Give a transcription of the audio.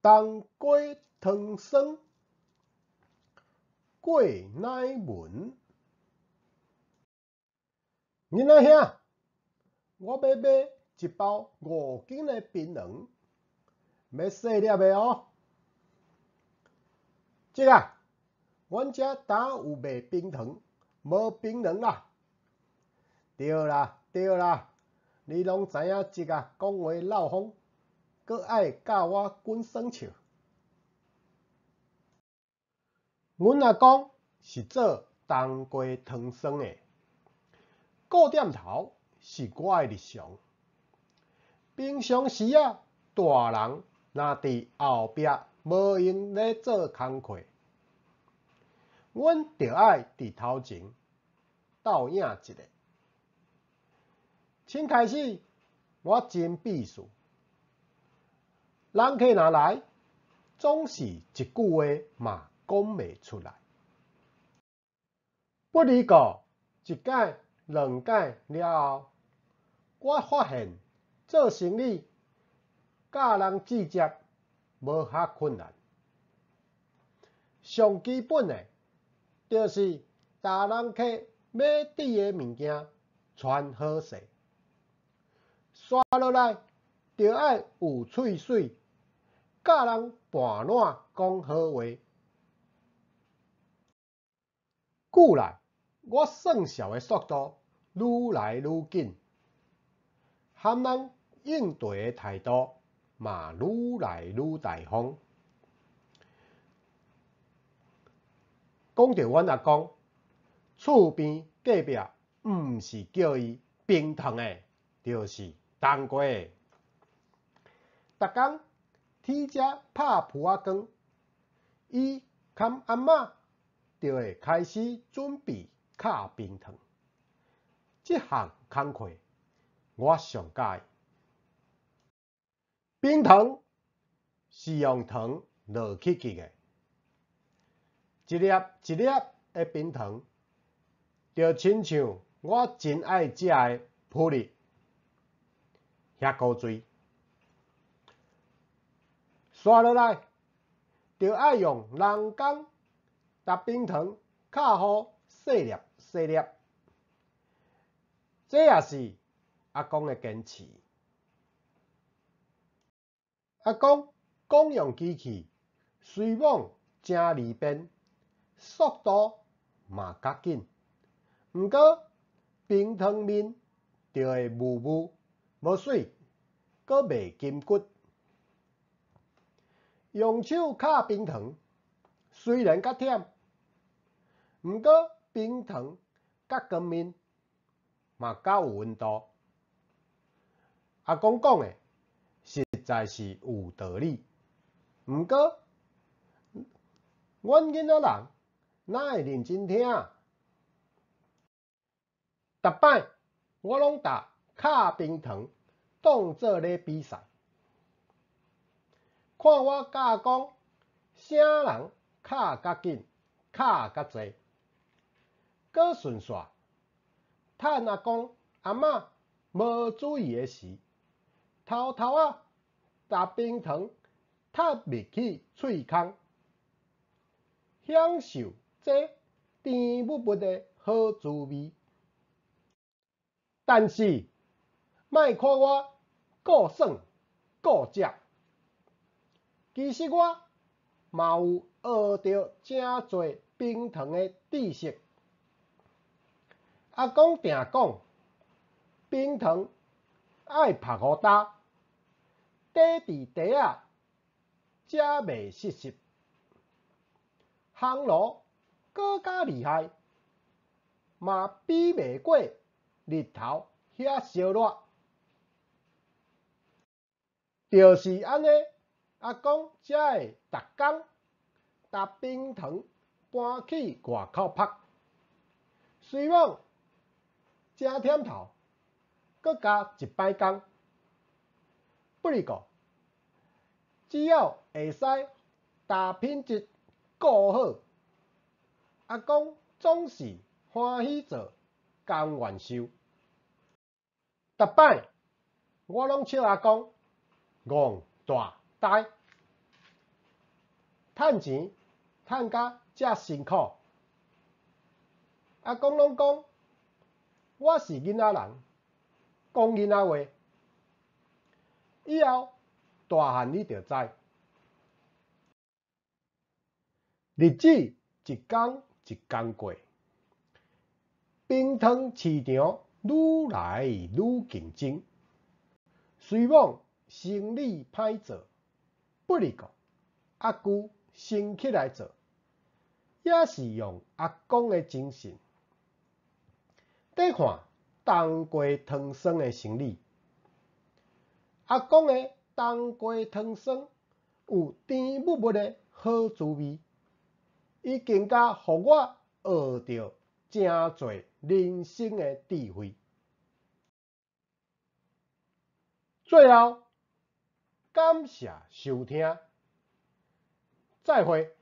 冬瓜糖霜过奶文。囡仔兄，我欲買一包5斤的檳榔，欲細粒的哦。這個，阮遮今有賣冰糖，無檳榔啦。對啦對啦，你攏知影這個講話漏風，閣愛佮我滾耍笑。阮阿公是做冬瓜糖霜的，顧店頭是我的日常。平常時仔，大人若佇後壁無閒咧做工課，阮著愛佇頭前鬥影一下。先開始，我真鄙視，人客若來，總是一句話嘛講袂出來。不離過一擺、兩擺了後，我發現做生理佮人接觸無遐困難。上基本的，就是共人客買佇的物件傳好勢，紲落來著愛有喙水，佮人盤撋講好話。久來，我算數的速度愈來愈緊，含人應對的態度嘛愈來愈大方。講著阮阿公，厝邊隔壁毋是叫伊冰糖的，就是冬瓜的。逐工天才拍噗仔光，伊含阿嬤就會開始準備敲冰糖。這項工課我上佮意。冰糖是用糖落去結的，一粒一粒的冰糖，就親像我真愛食的噗日，遐古錐。紲落來，就愛用人工共冰糖敲予細粒細粒，這也是阿公的堅持。阿公講用機器，雖罔誠利便，速度嘛較緊，毋過冰糖面就會霧霧，無媠，閣袂筋骨。用手敲冰糖雖然較忝，毋過冰糖佮光面嘛較有溫度。阿公講的實在是有道理，毋過阮囡仔人哪會認真聽？逐擺我攏共敲冰糖當做咧比賽，看我佮阿公啥人敲較緊、敲較濟，閣順紲趁阿公阿嬤無注意的時，偷偷仔共冰糖插入去喙空，享受這甜蜜蜜的好滋味。但是，莫看我顧耍顧食，其實我嘛有學著誠濟冰糖的知識。阿公定講，冰糖愛曝予焦，底佇袋仔才袂濕濕。烘爐閣較厲害，嘛比袂過日頭遐燒熱。就是按呢，阿公才會逐工共冰糖搬去外口曝。雖罔誠忝頭，閣加一擺工。不過，只要會使共品質顧好，阿公總是歡喜做，甘願受。逐擺我攏笑阿公戇大呆。趁錢趁甲遮辛苦。阿公攏講，我是囡仔人，講囡仔話。以後大漢你就知。日子一工一工過，冰糖市場愈來愈競爭。雖罔生理歹做，不過阿舅先起來做，也是用阿公的精神。佇看冬瓜糖霜的生理，阿公的冬瓜糖霜有甜蜜蜜的好滋味，伊更加予我學著誠濟人生的智慧。最後，感謝收聽，再會。